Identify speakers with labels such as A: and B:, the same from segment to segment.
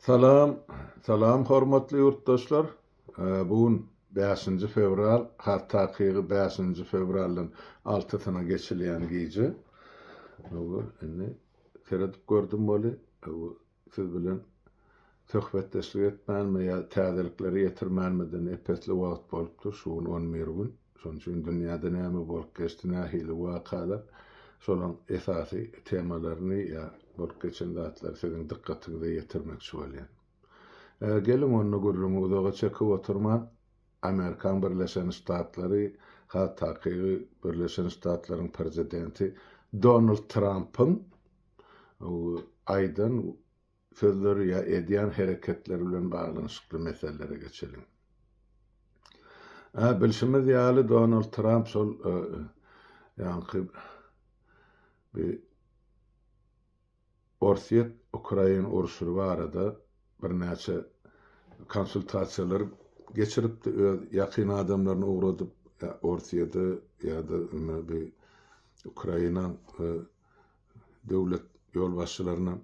A: Salam, salam hormatly ýurtdaşlar. Bu gün bäşinji fewral, has takygy bäşinji fewraldan altysyna geçilýän gije. Indi seredip gördüm weli, siz bilen söhbetdeşlik etmänime ýa täzelikleri ýetirmänimeden ep-esli wagt bolupdyr, şu gün on bir gün. Şonuň üçin dünýäde näme bolup geçdi, nähili wakalar, şolaň esasy temalaryny ýa bolup geçen zatlary siziň dykgatyňyza ýetirmekçi bolýan. Geliň onda gürrüňi uzaga çekip oturman, Amerikan Birleşen Ştatlary, has takygy Birleşen Ştatlaryň prezidenti Donald Trampyň aýdan sözleri ýa edýän hereketleri bilen baglanyşykly meselelere geçeliň. Hä, bilşimiz ýaly Donald Tramp şol ýaňky bir Orsýet Ukraina urşy barada birnäçe konsultasiýalar geçiripdi, öz ýakyn adamlaryny ugradyp Orsýede ýa-da bir Ukraina döwlet ýolbaşçylaryna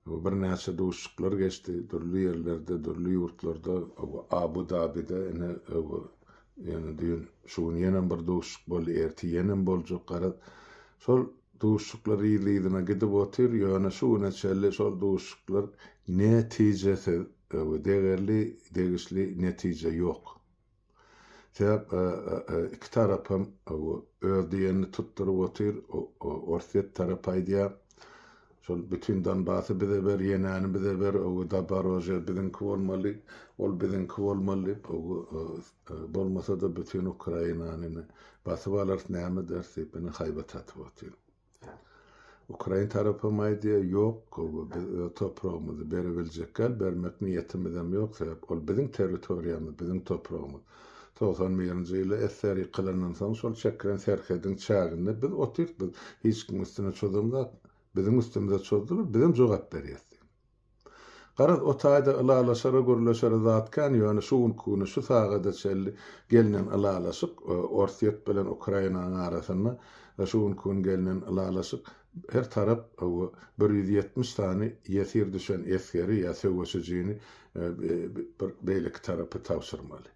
A: birnäçe duşuşyklar geçdi, dürli ýerlerde, dürli ýurtlarda, Abu-Dabide, ine, ýene düýn, şu gün ýenem bir duşuşyk boldy, ertir ýenem boljak, garaz, şol duşuşyklar yzly-yzyna gidip otyr, ýöne şu güne çenli şol duşuşyklar netijesiz, degerli, degişli netije ýok. Sebäp iki tarapam öz diýenini tutduryp otyr, Orsýet tarap aýdýar, şol bütin Donbasy bize ber, ýenäni bize ber, Zaporožýe biziňki bolmaly, ol biziňki bolmaly diýip, bolmasa-da bütin Ukrainany basyp alarys, näme ederis diýip, ine haýbat atyp otyr. Ukrain tarapam aýdýar, ýok, biz öz topragymyzy berebiljek däl, bermek niýetimizem ýok, sebäp ol biziň territoriýamyz, biziň topragymyz. 91-nji ýylda SSR ýykylandan soň şol çekilen serhediň çäginde biz otyrys, biz hiç kimiň üstüne çozamzok, biziň üstümize çozdular, bizem jogap berýäs diýip. Garaz, o taýda ylalaşara, gürleşere zat kän, ýöne şu günki güne, şu sagada çenli gelnen ylalaşyk, Orsýet bilen Ukrainanyň arasynda şu günki gün gelnen ylalaşyk, her tarap 170 sany ýesir düşen esgeri ýa söweşijini bir beýleki tarapa tabşyrmaly.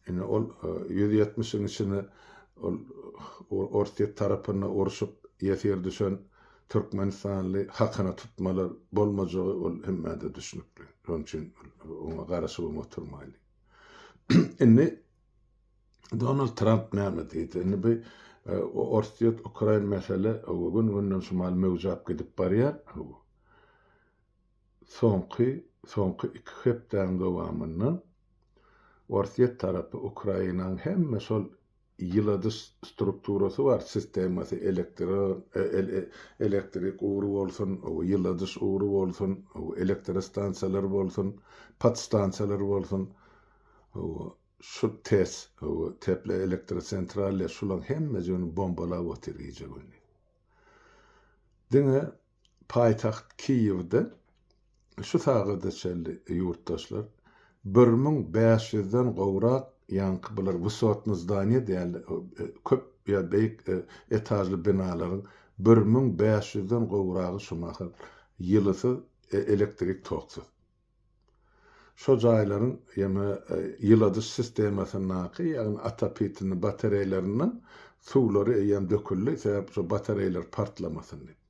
A: Indi ol 170-iň içine ol Orsýet tarapynda urşup ýesir düşen türkmenistanly hakyna tutmalar bolmajagy ol hemmä-de düşnükli. Şonuň üçin oňa garaşybam oturmaýly. Indi Donald Tramp näme diýdi? Indi bu Orsýet-Ukrain mesele gün-günden şumal möwjap gidip barýar. Soňky soňky iki hepdäň dowamynda Orsýet tarapy Ukrainanyň hemme şol ýyladyş strukturasy bar, sistemasy, elektrik ugry bolsun, ýyladyş ugry bolsun, elektrostansiýalar bolsun, podstansiýalar bolsun, şu TES, teploelektrosentralýa, şularyň hemmejigini bombalap otyr gije-gündiz. Diňe Paýtagt Kiýewde şu sagada çenli ýurtdaşlar 1500-den gowrak ýaňky bular wysotny zdaniýe diýýärler, köp ýa beýik etažly binalaryň 1500-den gowragy şu mahal ýylysyz, elektrik toksuz. Şo jaýlaryň ýene ýyladyş sistemasyndaky, ýagny otopitelnyý batareýlerinden suwlary eýýäm döküldi, sebäp şo batareýler partlamasyn diýip.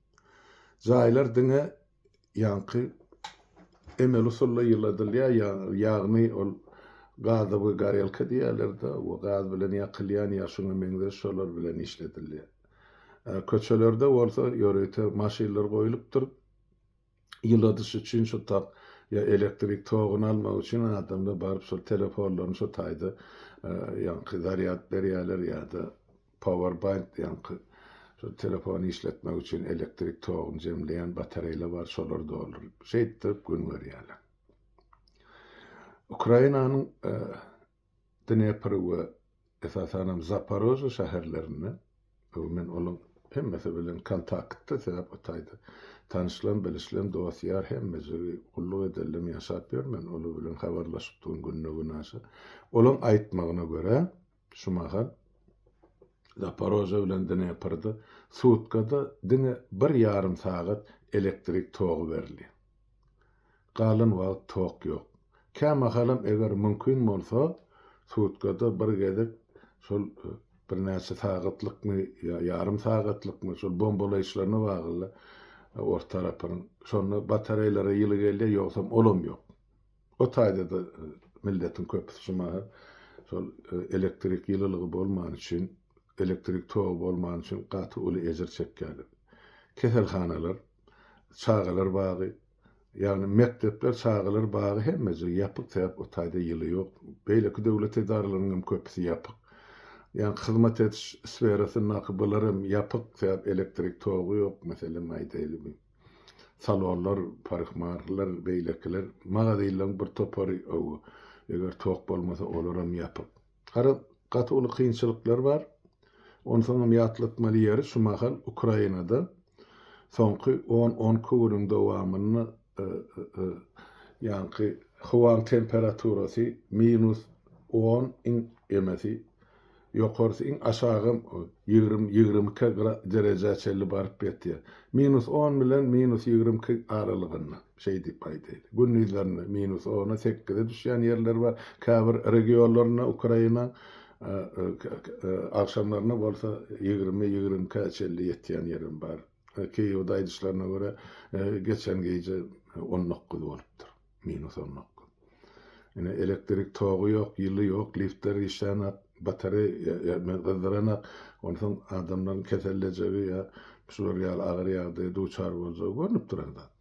A: Jaýlar diňe ýaňky emeli usulda ýyladylýar, ýagny ol gazowy gorelka diýýärler-de, o gaz bilen ýakylýan ýa şuňa meňzeş şolar bilen işledilýär. Köçelerde bolsa ýörite maşynlar goýlupdyr. Ýyladyş üçin şu tak ýa elektrik toguny almak üçin adamlar baryp şol telefonlaryny şo taýda ýaňky zarýad berýärler ýa-da power bank ýaňky şol telefony işletmek üçin elektrik toguny jemleýän batareýler bar şolary dolduryp şeýtdirip gün görýärler. Ukrainanyň Dnepr we esasanam Zaporožýe şäherlerinde, men olaň hemmesi bilen kontaktda, sebäp o taýda tanyşlam, bilişlem, dost-ýar hemmejigi gulluk edenlem ýaşap ýör, men olar bilen habarlaşyp durun günde-günaşa. Olaň aýtmagyna görä, şu mahal Zaporožýe bilen Dneprde sutkada diňe bir ýarym sagat elektrik togy berilýär. Galan wagt tok ýok. Kämahalam eger mümkin bolsa, sutkada bir gezek şol birnäçe sagatlykmy ýa ýarym sagatlykmy şol bombalaýyşlaryna bagly ors tarapynyň. Şonda batareýlere ýyly gelýär, ýogsam olam ýok. O taýda-da milletiň köpüsi şu mahal şol elektrik ýylylygy bolmany üçin, elektrik togy bolmany üçin gaty uly ejir çekýärler. Keselhanalar, çagalar bagy, Ýagny mekdepler, çagalar bagy hemmeje ýapyk, sebäp o taýda ýyly ýok. Beýleki döwlet edaralarynyň hem köpüsi ýapyk. Ýagny hyzmat ediş sferasyndaky bular hem ýapyk, sebäp elektrik togy ýok, meselem aýdaýly bir salonlar, parikmaherler, beýlekiler, magazinleriň bir topary ow, eger tok bolmasa olaram ýapyk. Garaz, gaty uly kynçylyklar bar. Onsoňam ýatlatmaly ýeri şu mahal Ukrainada soňky on-on iki günüň dowamynda ýaňky howaň temperaturasy minus on iň emesi ýokarsy iň aşagam 20, 22 derejä çenli baryp ýetýär. Minus on bilen minus 22 aralygynda. Şeý diýip aýdaýly. Gündizlerine minus ona, sekize düşýän ýerler bar. Käbir regionlarynda Ukraina agşamlaryna bolsa 20, 22-ä çenli ýetýän ýerem bar. Kiýewde aýdyşlaryna görä, geçen gije 19 bolupdyr. Minus 19. Ine elektrik togy ýok, ýyly ýok, liftler işlänok, batareýa gyzdyranak. Onsoň adamlaryň kesellejegi ýa şular ýaly agyr ýagdaýa duçar boljagy görnüp duran zat.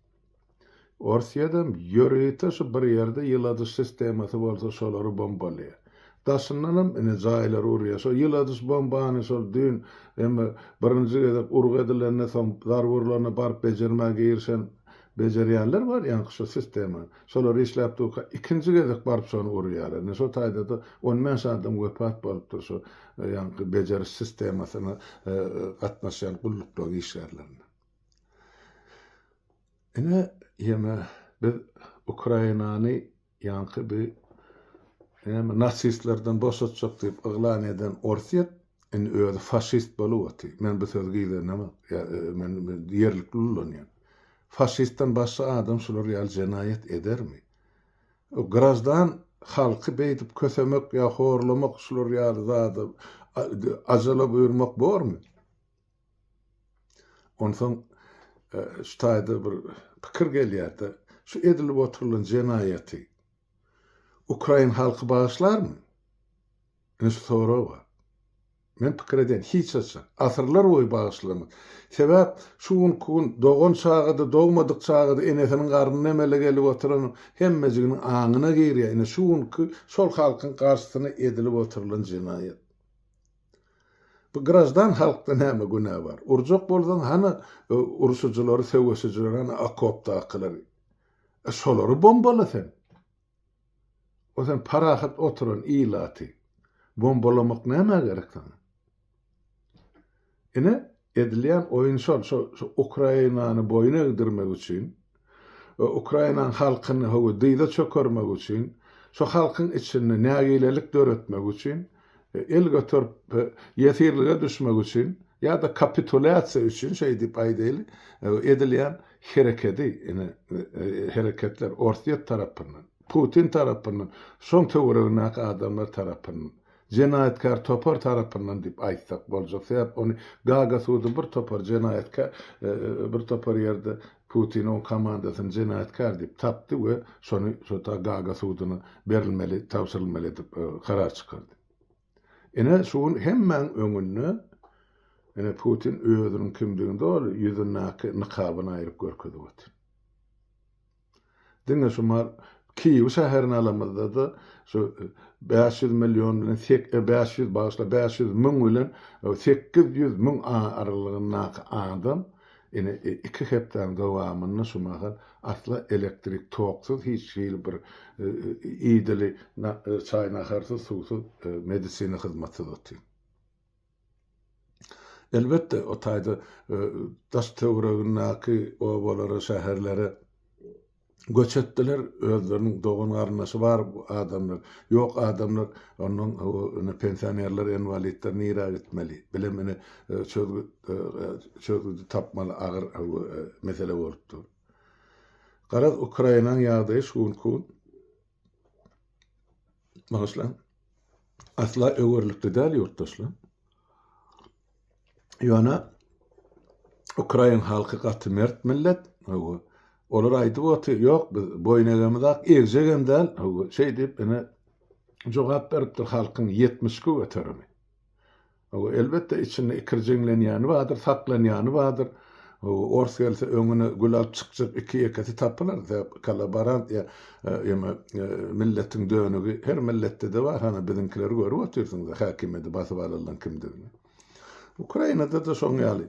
A: Orsýedem ýörite şu bir ýerde ýyladyş sistemasy bolsa şolary bombalaýar. Daşyndanam ine jaýlary urýar. Şo ýyladyş bombany şol düýn emme birinji gezek urgy edilende soň zarba urlanda baryp bejermäge girişen bejerýänler bar ýaňky şo sistemany. Şolar işläp durka ikinji gezek baryp şony urýarlar. Ine şo taýdada 15 adam wepat bolupdyr şo ýaňky bejeriş sistemasyna gatnaşýan gulluklaryň işgärlerinden. Ine, ýene biz Ukrainany ýaňky bi näme nasistlerden boşatjak diýip yglan eden Orsýet indi özi faşist bolup otyr. Men bu sözi gizenemok. Ýa men ýerlikli ullanýan. Faşistden başga adam şular ýaly jenaýat edermi? Graždan halky beýdip kösemek ýa horlamak şular ýaly zada ajala buýurmak bormy? Onsoň şu taýda bir pikir gelýär-de, şu edilip oturylan jenaýaty ukrain halky bagyşlarmy? Ine şu sorag bar. Men pikir edýän, hiç haçan, asyrlar boýy bagyşlamaz. Sebäp şu günki gün dogan çaga-da, dogmadyk çaga-da enesiniň garnynda emele gelip oturan hemmejiginiň aňyna girýär. Ine şu günki şol halkyň garşysyna edilip oturylan jenaýat. Bu graždan halkda näme günä bar? Urjak bolsaň hany urşujylary, söweşijileri hany okopdakylary. E şolary bombala sen. O sen parahat oturan ilaty bombalamak nämä gerek saňa? Ine edilýän oýun şol, şo Ukrainany boýun egdirmek üçin, Ukrainanyň halkyny hawa dyza çökermek üçin, şo halkyň içinde nägilelik döretmek üçin, el göterip ýesirlige düşmek üçin ýa-da kapitulýasiýa üçin şeý diýip aýdaýly, edilýän herekedi, ine, hereketler Orsýet tarapyndan, Putin tarapyndan, şoň töweregindäki adamlar tarapyndan. Jenaýatkär topar tarapyndan diýip aýtsak boljak. Sebäp ony Gaga sudy bir topar jenaýatkär bir topar ýerde Putini oň komandasyny jenaýatkär diýip tapdy we şony şo ta Gaga suduna berilmeli tabşyrylmaly edip karar çykardy. Ine şu gün hemmäň öňünde ine Putin özüniň kimdigini doly ýüzündäki nykabyny aýryp görkezip otyr. Diňe şu mal Kiýew şäherini alamyzda-da şu 500 million bilen 500 bagyşla 500 müň bilen 800 müň aralygyndaky adam ine iki hepdäniň dowamynda şu mahal asla elektrik toksuz hiç hili bir idili çaý-naharsyz suwsuz medisina hyzmatsyz otyr. Elbetde, o taýda daş-töweregindäki obalara, şäherlere göç etdiler. Özleriniň dogan-garyndaşy bar adamlar, ýok adamlar, ondan ine pensionerler, inwalidler nirä gitmeli? Bilem ine çözgüt çözgüdi tapmaly agyr mesele bolup dur. Garaz Ukrainanyň ýagdaýy şu günki gün bagyşlaň asla öwerlikli däl ýurtdaşlar. Ýöne ukrain halky gaty mert millet. Hawa. Olar aýdyp otyr, ýok biz boýun egemizak, egjegem däl. Hawa, şeý diýip ine jogap beripdir halkyň 72 göterimi. Hawa, elbetde içinde ikirjiňlenýäni bardyr, saklanýany bardyr. Hawa, ors gelse öňüne gül alyp çykjak iki-ýekesi tapylar. Sebäp kollaborant ýa ýa milletiň dönügi her milletde-de bar. Hany biziňkileri görüp otyrsyňyz-a häkimiýeti basyp alanlaryň kimdigini. Ukrainada-da şoň ýaly.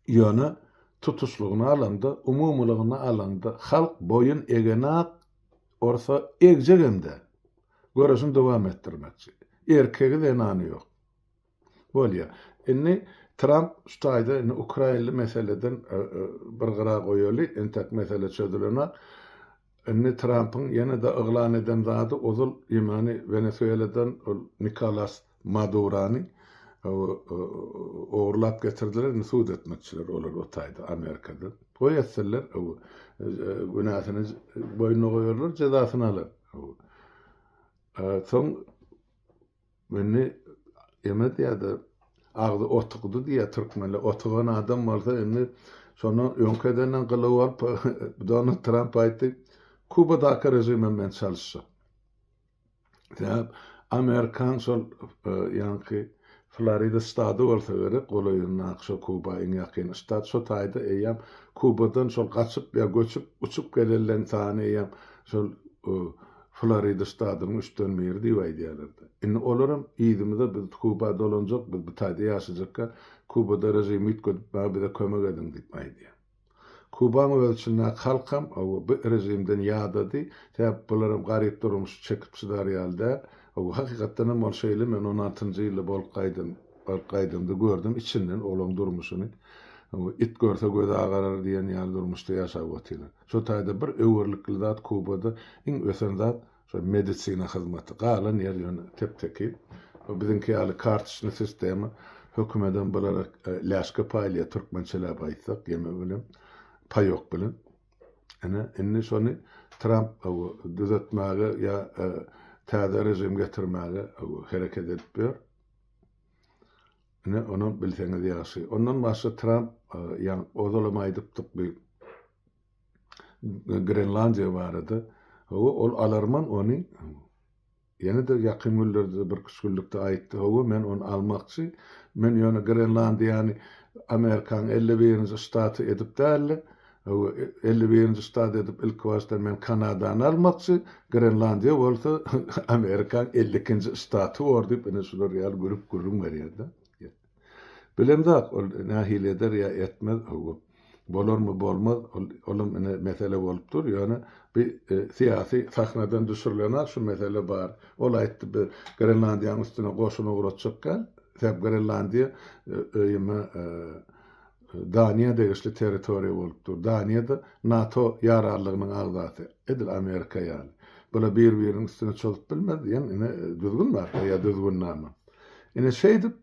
A: Ýöne tutuşlygyna alanda, umumylygyna alanda halk boýun egenak, orsa egjegem däl. Göreşini dowam etdirmekçi. Erkegi zenany ýok. Bolýa. Indi Tramp şu taýda indi ukrainli meseleden bir gyra goýaly, entek mesele çözülenak. Indi Trampyň ýene-de yglan eden zady ozal ýemeni Wenesueladan ol Nikolas Madurany ogurlap getirdiler, indi sud etmekçiler olary o taýda Amerikada. Goý etsinler, günäsini boýnuna goýarlar, jezasyny alar. Soň indi eme diýýär-de, agzy otukdy diýýär türkmenler. Otugan adam bolsa indi şondan öňki edenden gylygy bolup Donald Tramp aýtdy, Kubadaky režimem men çalyşjak. Sebäp Amerikan şol ýaňky Florida ştady bolsa gerek, golaýyndaky şo Kuba iň ýakyn ştat, şo taýda eýýäm Kubadan şol gaçyp ýa göçüp, uçup gelenleň sany eýýäm şol Florida ştadynyň üçden biri diýip aýdýarlar-da. Indi olaram yzymyza biz Kuba dolanjak, biz bu taýda ýaşajakka Kubada režimi üýtgedip maňa bize kömek ediň diýip aýdýar. Kubaň öz içindäki halkam hawa bu režimden ýadady, sebäp bularam garyp durmuşy çekip çydar ýaly däl. Hawa hakykatdan hem ol şeýle men on altynjy ýylda bolup gaýdan baryp gaýdamda gördüm içinden olaň durmuşyny. Hawa it görse gözi agarar diýen ýaly durmuşda ýaşap otyrlar. Şo taýda bir öwerlikli zat Kubada iň ösen zat Şol medisina hyzmaty. Galan ýer ýöne tep-tekiz. Bu biziňki ýaly kartoçnyý sistema. Hökümedem bulara läşke paýlaýar türkmençeläp aýtsak, ýeme bilen, paýok bilen. Ine, indi şony Tramp düzetmäge ýa täze režim getirmäge hereket edip ýör. Ine, onam bilseňiz ýagşy. Ondan başga Tramp, ýa ozalam aýdypdyk bi Grenlandiýa barada, hawa, ol alarman ony, ýene-de ýakyn günlerde birküç günlükde aýtdy, hawa, men ony almakçy, men ýöne Grenlandiýany Amerikanyň 51-nji ştaty edip däl-de, hawa, 51-nji ştat edip ilkibaşda men Kanadany almakçy, Grenlandiýa bolsa Amerikanyň 52-nji ştaty bor diýip, ine şular ýaly gülüp gürrüň berýär-de. Bilemzok, ol nähili eder ýa etmez, hawa. Bolarmy, bolmaz, ol, olam ine mesele bolup dur, ýöne bi syýasy sahnadan düşürilen-ä şu mesele bar. Ol aýtdy, biz Grenlandiýanyň üstüne goşun ugratjak däl, sebäp Grenlandiýa öýüme Daniýa degişli territoriýa bolup dur. Daniýa-da NATO ýaranlygynyň agzasy, edil Amerika ýaly. Bular bir-biriniň üstüne çozup bilmez diýen ine düzgün bar, ýa düzgünnama. Ine şeýdip,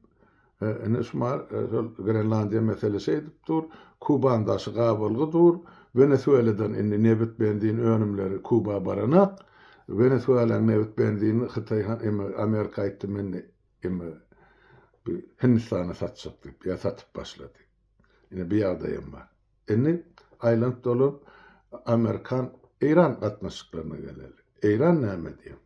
A: ine şumar şol Grenlandiýa mesele şeýdip dur, Kubaň daşy gabalgy dur, Wenesueladan indi nebit benzin önümleri Kuba baranak, Wenesuelaň nebit benzinini Hytaý han eme Amerika aýtdy men eme bu Hindistana satjak diýip ýa satyp başlady. Ine bu ýagdaýam bar. Indi aýlanyp dolanyp amerikan eýran gatnaşyklaryna geleli. Eýran näme diýýär?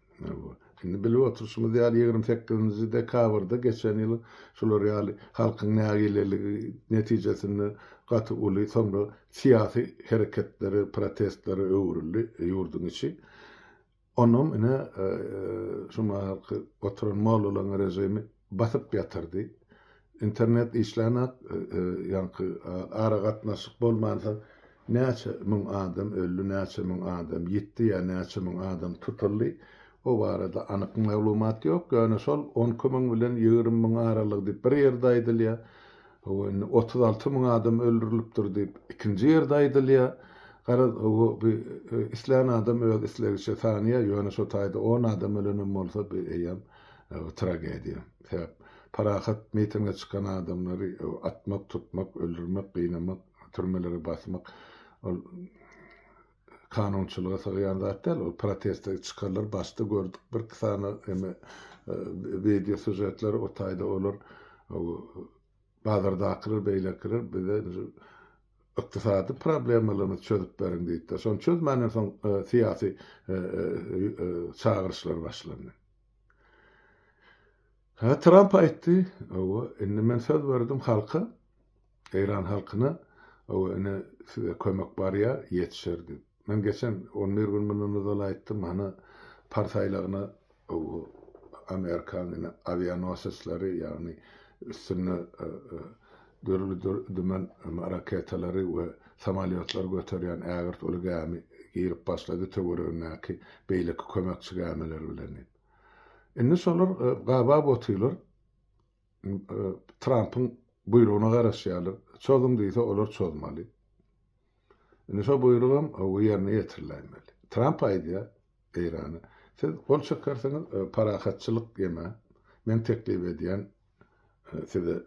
A: Indi bilip oturyşymyz ýaly 28-nji dekabrda geçen ýylyň şular ýaly halkyň nägileligi netijesinde gaty uly soňra syýasy hereketlere, protestlere öwrüldi ýurduň içi. Onam ine şu mahalky oturan mollalaryň režimi basyp ýatyrdy. Internet işlänok, ýaňky aragatnaşyk bolmansoň näçe müň adam öldi, näçe müň adam ýitdi ýa näçe müň adam tutuldy, o barada anyk maglumat ýok. Ýöne şol 12 müň bilen 20 müň aralygy diýip bir ýerde aýdylýar. Hawa, indi 36 müň adam öldürilipdir diýip, ikinji ýerde aýdylýar. Garaz, hawa, bu islän adam öz islegiçe sanaýar, ýöne şo taýda on adam ölenem bolsa, bu eýýäm tragediýa. Sebäp parahat mitinge çykan adamlary atmak, tutmak, öldürmek, gynamak, türmelere basmak, ol. kanunçylyga sygýan zat däl. Ol proteste çykarlar başda gördük birki sany eme wideo sýužetleri o taýda olar bazardakylar beýlekiler bize ykdysady problemalarymyzy çözüp beriň diýipdir. Şony çözmänden soň syýasy çagyryşlar başlandy. Hä, Tramp aýtdy, hawa, indi men söz berdim halka, eýran halkyna, hawa, ine, size kömek barýar, ýetişer diýip. Men geçen on bir gün mundan ozal aýtdym, hany, Pars aýlagyna, hawa, Amerikan ine awianosesleri, ýagny üstünde dürli dümen raketalary we samolýotlary göterýän ägirt uly gämi girip başlady töweregindäki beýleki kömekçi gämiler bilen diýip. Indi şolar gabap otyrlar. Trampyň buýrugyna garaşýarlar. Çozuň diýse olar çozmaly. Indi şo buýrugam ýerine ýetiriläýmeli. Tramp aýdýar Eýrana, siz gol çekersiňiz parahatçylyk ýeme, men teklip edýän Size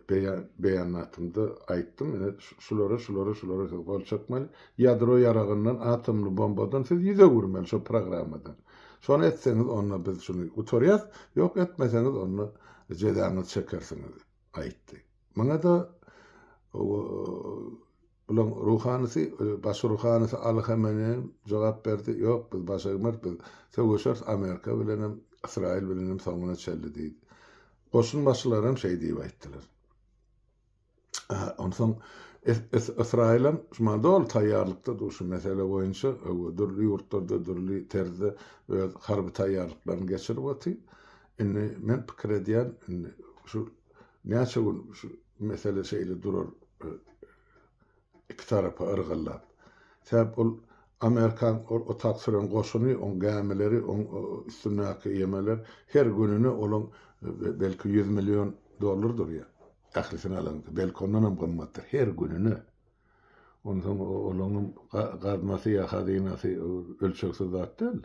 A: beýanatymda aýtdym, ine, şulara, şulara, şulara siz gol çekmeli. Ýadro ýaragyndan, atomly bombadan siz ýüz öwürmeli şo programmadan. Şony etseňiz, onda biz şuny gutarýas, ýok, etmeseňiz, onda jezaňyzy çekersiňiz diýip aýtdy. Muňa-da Bulaň ruhanysy, baş ruhanysy Aly Hameneý jogap berdi, Ýok, biz baş egmeris, biz söweşeris Amerika bilenem, Ysraýyl bilenem soňuna çenli diýdi. Goşun başylaram şeý diýip aýtdylar. Onsoň Ysraýylam şuňa doly taýýarlykda dur şu mesele boýunça, dürli ýurtlarda dürli terzde öz harby taýýarlyklaryny geçirip otyr. Indi men pikir edýän, indi şu näçe gün şu mesele şeýle durar iki tarapa yrgyllap. Sebäp ol Amerikan ol otak süren goşuny, oň gämileri, oň üstündäki ýemeler her gününe olaň belki 100 million dollar durýar. Ählisini alaňda. Belki ondan hem gymmatdyr. Her gününe. Onsoň olaňam gaznasy ýa hazynasy ölçegsiz zat däl.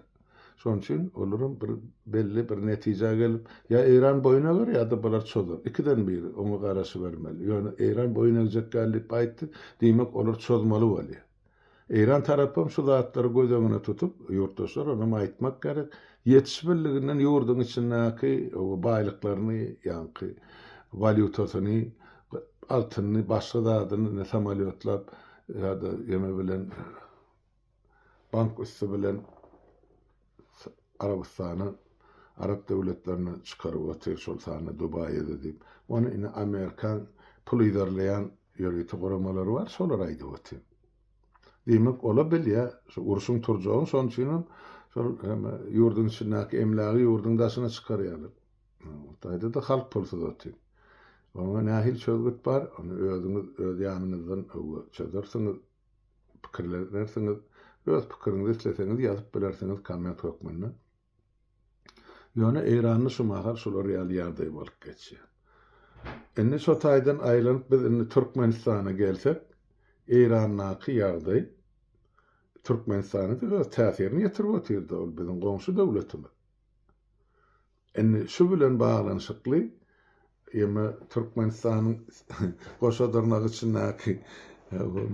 A: Şonuň üçin olaram bir belli bir netijä gelip, ýa Eýran boýun eger, ýa-da bular çozar. Ikiden biri, oňa garaşybermeli. Ýöne Eýran boýun egjek däl diýip aýtdy, diýmek olar çozmaly bolýar. Eýran tarapam şu zatlary göz öňüne tutup, ýurtdaşlar onam aýtmak gerek, ýetişibildiginden ýurduň içindäki baýlyklaryny, ýaňky walýutasyny altynyny, başga zadyny ine samolýotlap ýa-da gemi bilen bank üsti bilen Arabystana, arap döwletlerine çykaryp otyr, şol sanda Dubaýa-da diýip. Ony ine Amerikan pul yzarlaýan ýörite guramalary bar, şolar aýdyp otyr. Diýmek, ola bilýär, şu urşuň turjagyny, şonuň üçinem şol ýurduň içindäki emlägi ýurduň daşyna çykarýarlar. Hytaýda-da halk pulsuz otyr. Oňa nähili çözgüt bar, ony özüňiz öz ýanyňyzdan öwwe çözersiňiz, pikirlenersiňiz. Öz pikiriňizi isleseňiz ýazyp bilersiňiz komment hökmünde. Ýöne Eýranda şu mahal şular ýaly ýagdaý bolup geçýär. Indi şo taýdan aýlanyp biz indi Türkmenistana gelsek, Eýrandaky ýagdaý Türkmenistana-da öz täsirini ýetirip otyrdy, ol biziň goňşy döwletimiz. Indi şu bilen baglanyşykly ýeme Türkmenistanyň goşa dyrnak içindäki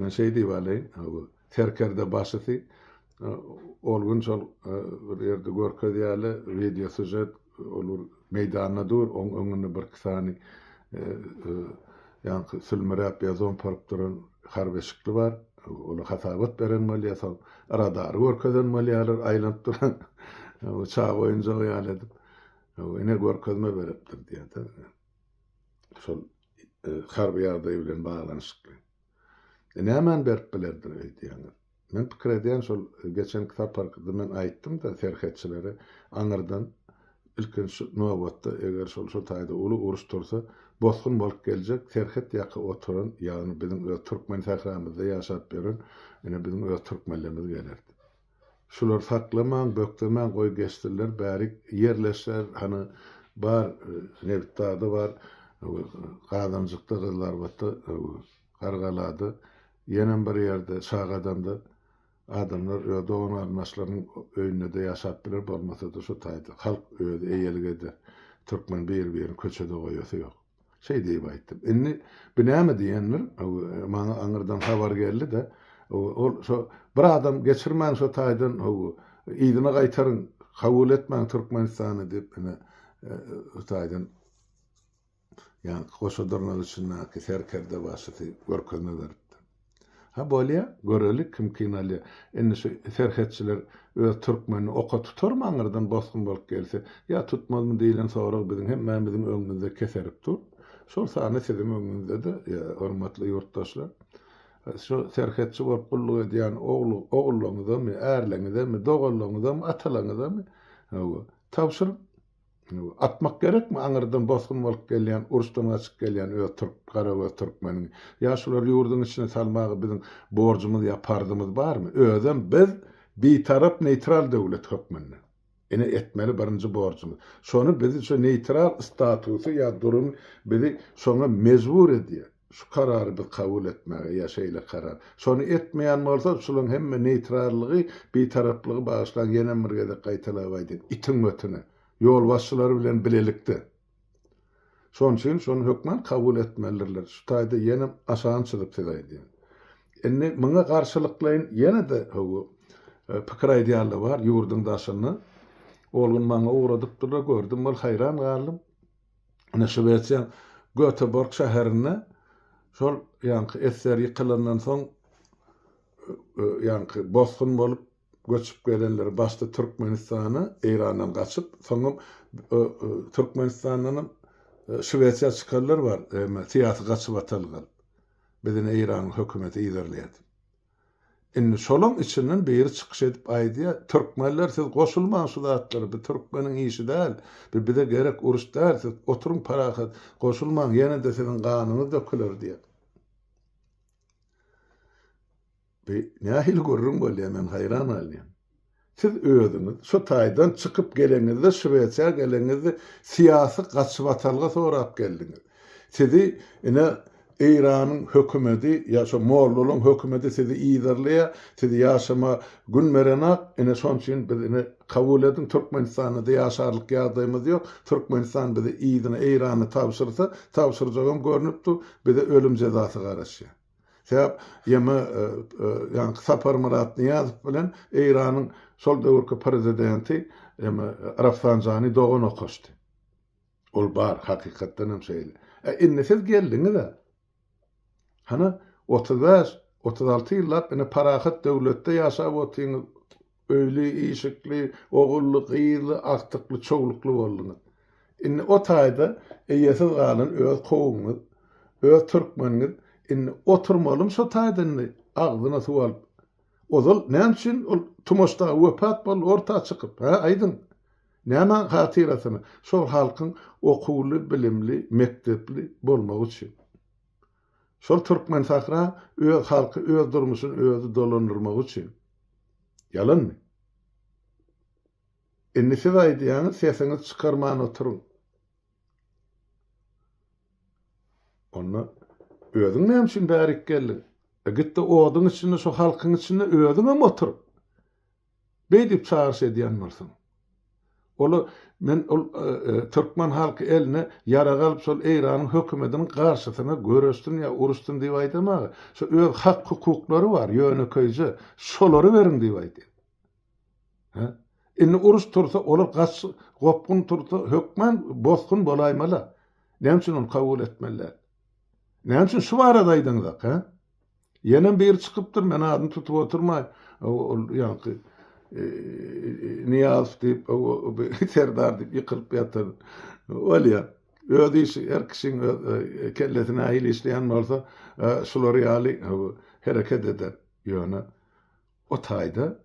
A: men şeý diýip alaýyn, serkerde başysy ol gün şol bir ýerde görkezýärler wideo sýužet ol bir meýdanda dur, oň öňünde birki sany ýaňky sülmüräp ýa zomparyp duran harby eşikli bar. Olar hasabat beren bolýar, soň radary görkezen bolýarlar, aýlanyp duran çaga oýunjagy ýaly edip. Ine görkezme beripdir diýýär-de. Şol harby ýagdaý bilen baglanyşykly. E, nämäni berip bilerdir öýdýäňiz? Men pikir edýän şol geçenki saparkyda men aýtdym-da serhetçilere aňyrdan ilkinji nobatda eger şol şo taýda uly uruş tursa bosgun bolup geljek serhet ýaka oturan ýagny biziň öz türkmen sähramyzda ýaşap ýören ine biziň öz türkmenlerimiz gelerdi. Şulary saklamaň bökdemäň goý geçsinler bärik ýerleşer hany bar Nebitdagda bar Gazanjykda Gyzylarbatda Gargalada Ýenem bir ýerde, Şagadamda adamlar öz dogan-garyndaşlarynyň öýünde-de ýaşap biler, bolmasa-da şu taýda halk özi eýelik eder. Türkmen bir-birini köçede goýasy ýok. Şeý diýip aýtdym. Indi bu näme diýendir, maňa aňyrdan habar geldi-de, Ol şo bir adam geçirmäň şo taýdan hawa yzyna gaýtaryň kabul etmäň Türkmenistany diýip ine o taýdan ýaňky goşa dyrnak içindäki serkerde başysy görkezme beripdir. Ha bolýa, göreli kim kyn alýa. Indi şu serhetçiler öz türkmenini oka tutarmy aňyrdan bosgun bolup gelse, ýa tutmazmy diýlen sorag biziň hemmämiziň öňümizde keserip dur. Şol sanda siziň öňüňizde-de, hormatly ýurtdaşlar. Şu serhetçi bolup gulluk edýän ogly, ogullaryňyzamy, ärleňizemi, doganlaryňyzamy, atalaryňyzamy, hawa, tabşyryň. Atmak gerekmi aňyrdan bosgun bolup gelýän, uruşdan gaçyp gelýän öz türk, garagöz türkmeniňi? Ýa şulary ýurduň içine salmaga biziň borjumyz ýa parzymyz barmy? Özem biz bitarap neýtral döwlet hökmünde. Ine etmeli birinji borjumyz. Şony bizi şu neýtral statusy ýa durumy bizi şoňa mejbur edýär. Şu karary biz kabul etmäge ýa şeýle karar. Şony etmeýän bolsa şulaň hemme neýtrallygy, bitaraplygy bagyşlaň ýenem bir gezek gaýtalap aýdýan, itiň götüne. Ýolbaşçylary bilen bilelikde. Şonuň üçin şony hökman kabul etmelidirler. Şu taýda ýenem aşagyny çyzyp size aýdýan. Indi muňa garşylyklaýyn ýene-de hawa pikir aýdýanlar bar ýurduň daşynda. Ol gün maňa ugradypdyrlar gördüm ol haýran galdym. Ine Şwesiýaň Göteborg şäherinde şol ýaňky esser ýykylandan soň ýaňky bosgun bolup göçüp gelenler başda Türkmenistana Eýrandan gaçyp, soňam Türkmenistandanam Şwesiýa çykanlar bar, syýasy gaçybatalga alyp. Bizi ine Eýranyň hökümeti yzarlaýar diýip. Indi şolaň içinden biri çykyş edip aýdýar, Türkmenler siz goşulmaň şu zatlara, bu türkmeniň işi däl, bu bize gerek uruş däl, siz oturyň parahat, goşulmaň, ýene-de siziň ganyňyz döküler diýýär. Bu nähili gürrüň bolýar, men haýran galýan. Siz özüňiz şu taýdan çykyp geleňizde, Şwesiýa geleňizde syýasy gaçybatalga sorap geldiňiz. Sizi ine Eýranyň hökümedi ýa şo mollalaryň hökümedi sizi yzarlaýar, sizi ýaşama gün berenak, ine şonuň üçin biz ine kabul ediň Türkmenistanda-da ýaşarlyk ýagdaýymyz ýok, Türkmenistan bizi yzyna Eýrana tabşyrsa, tabşyrjagam görnüp dur, bize ölüm jezasy garaşýar. Sebäp ýeme ýaňky Saparmyrat Nyýazow bilen Eýranyň şol döwürki prezidenti ýeme Rafsanjani dogan okaşdy. Ol bar, hakykatdan hem şeýle. E indi siz geldiňiz-ä. Hany 35, 36 ýyllap ine parahat döwletde ýaşap otyňyz. Öýli, işikli, ogully, gyzly, agtykly, çowlukly bolduňyz. Indi o taýda eýesiz galan öz kowumyňyz, öz türkmeniňiz indi oturmalymy şo taýda indi agzyna suw alyp. Ozal näme üçin ol Tumaş dagy wepat boldy orta çykyp, hä aýdyň? Nämäň hatyrasyna? Şol halkyň okuwly, bilimli, mekdepli bolmagy üçin. Şol Türkmensahra öz halky öz durmuşyny özi dolandyrmagy üçin. Ýalanmy? Indi siz aýdýaňyz sesiňizi çykarman oturyň. Onda özüň näme üçin bärik geldiň? E gitde oduň içinde şu halkyň içinde özüňem otur. Beýdip çagyryş edýän bolsaň. Ola men ol türkmen halky eline ýarag alyp şol Eýranyň hökümediniň garşysyna göreşsin ýa uruşsyn diýip aýdamaga. Şo öz hak hukuklary bar ýönekeýje şolary beriň diýip aýdýan. Hä? Indi uruş tursa olar gaç gopgun tursa hökman bosgun bolaýmaly. Näme üçin ony kabul etmeli däl? Näme üçin şu barada aýdaňzak, hä? Ýenem biri çykypdyr, men adyny tutup oturmaý. Ol ýaňky Nyýazow diýip, serdar diýip ýykylyp ýatyr. Bolýar. Öz işi, her kişiň öz kellesi nähili işleýän bolsa, şular ýaly hereket eder. Ýöne o taýda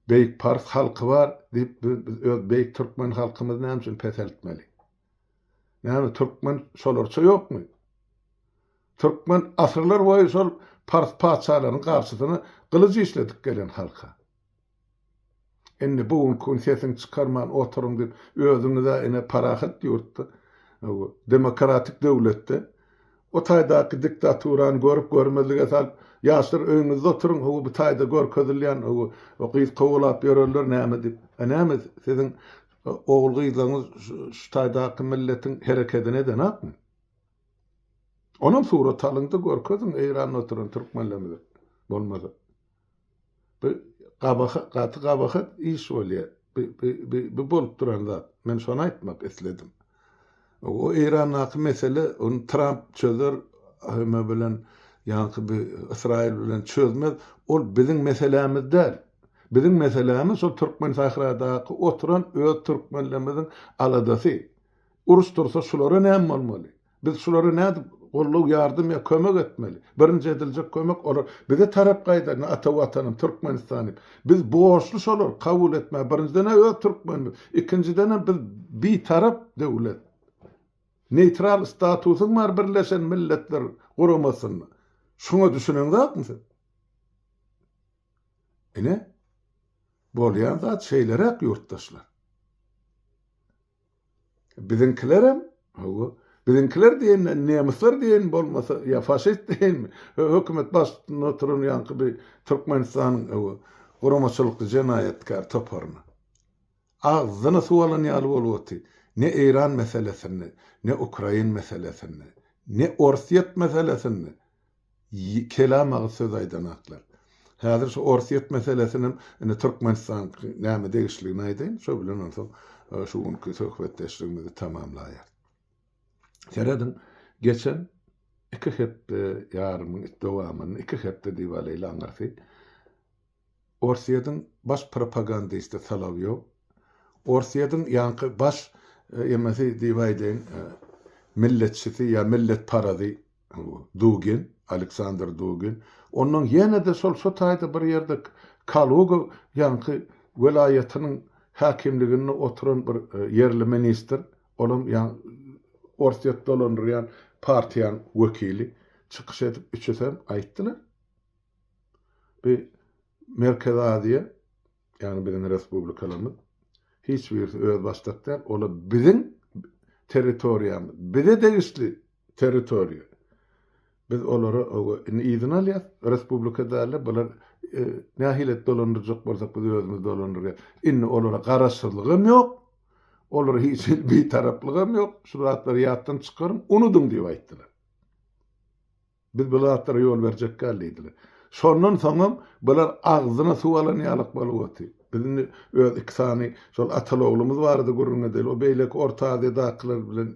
A: beýik pars halky bar diýip, biz öz beýik türkmen halkymyzy näme üçin peseltmeli? Näme türkmen şolarça ýokmy? Türkmen asyrlar boýy şol pars patyşalarynyň garşysyna gylyç işledip gelen halka. Indi bu günki gün sesiňi çykarman oturyň diýip özüňiz-ä ine parahat ýurtda, demokratik döwletde o taýdaky diktaturany görüp görmezlige salyp ýaşlar öýüňizde oturyň hawa bu taýda görkezilýän hawa gyz kowalap ýörenler näme diýip. A näme siziň ogul-gyzlaryňyz şu taýdaky milletiň herekedini edenakmy? Onam surat alyňda görkeziň Eýranda oturan türkmenlerimize. Bolmasa. Bu gabahat, gaty gabahat iş bolýar. Bu, bu, bu, bu bolup duran zat. Men şony aýtmak isledim. O Eýrandaky mesele, ony Tramp çözer, HM bilen, ýaňky bu Ysraýyl bilen çözmez. Ol biziň meselämiz däl. Biziň meselämiz şol Türkmensähradaky oturan öz türkmenlerimiziň aladasy. Uruş tursa şulara näme bolmaly? Biz şulara nädip goldaw, ýardam ýa kömek etmeli? Birinji ediljek kömek olar bize tarap gaýdar, ine ata Watanym Türkmenistan diýip. Biz borçly şolary kabul etmäge. Birinjiden-ä öz türkmenimiz, ikinjidenem biz bitarap döwlet. Neýtral statusyň bar Birleşen Milletler Guramasynda. Şuňa düşüneňzokmy siz? Ine, bolýan zat şeýleräk ýurtdaşlar. Biziňkilerem, hawa, biziňkiler diýende nemisler diýen bolmasa, ýa faşist diýenmi, hökümet başynda oturan ýaňky bir Türkmenistanyň, hawa, guramaçylykly jenaýatkär toparyna. Agzyna suw alan ýaly bolup otyr. Ne Eýran meselesinde, ne Ukrain meselesinde, ne Orsýet meselesinde Kelam agyz söz aýdanaklar. Häzir şu Orsýet meselesinem indi Türkmenistanyňky näme degişligini aýdaýyn, şo bilen onsoň şu günki söhbetdeşligimizi tamamlaýarys. Serediň, geçen iki hepde ýarymyň dowamynda, iki hepde diýip alaýly aňyrsy, Orsýetiň baş propagandisti Solowýow, Orsýetiň ýaňky baş emesi diýip aýdaýyn, milletçisi ýa milletparazy Dugin, Aleksandr Dugin, ondan ýene-de şol şo taýda bir ýerde Kaluga ýaňky welaýatynyň häkimliginde oturan bir ýerli ministr, olam ýa Orsýet dolandyrýan partiýaň wekili çykyş edip üçüsem aýtdylar. Bu Merkezi Aziýa, ýagny biziň respublikalarymyz hiç birisi özbaşdak däl, olar biziň territoriýamyz, bize degişli territoriýa. Biz olary indi yzyna alýas, respublika dälde, bular nähili edip dolandyrjak bolsak biz özümiz dolandyrýas. Indi olara garaşsyzlygam ýok, olara hiç hili bitaraplygam ýok, şu zatlary ýatdan çykaryň, unudyň diýip aýtdylar. Biz bu zatlara ýol berjek däl diýdiler. Şondan soňam bular agzyna suw alan ýalak bolup otyr. Biz indi öz iki sany şol ataly-oglumyz barada gürrüň edeli. O beýleki Orta Aziýadakylar bilen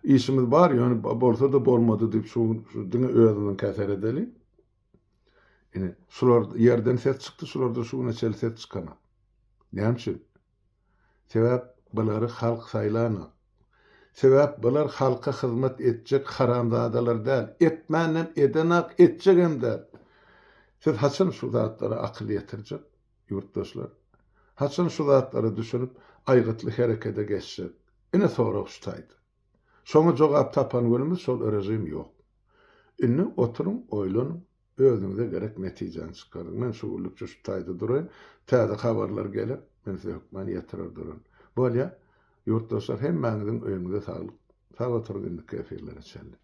A: işimiz bar, ýöne bolsa-da bolmady diýip şu gün şu diňe özümiziňkä seredeli. Ine, şular ýerden ses çykdy, şulardan şu güne çenli ses çykanok. Näme üçin? Sebäp bulary halk saýlanok. Sebäp bular halka hyzmat etjek haramzadalar däl. Etmänem edenak, etjegem däl. Siz haçan şu zatlara akyl ýetirjek, ýurtdaşlar? Haçan şu zatlara düşünip, aýgytly herekede geçjek? Ine sorag şu taýda. Şoňa jogap tapan günümiz şol režim ýok. Indi oturyň, oýlanyň. Özüňize gerek netijäni çykaryň. Men şu günlükçe şu taýda duraýyn. Täze habarlar geler, men size hökman ýetirer duraryn. Bolýa, ýurtdaşlar hemmäňiziň öýüňize saglyk. Sag oturyň indiki efirlere çenli.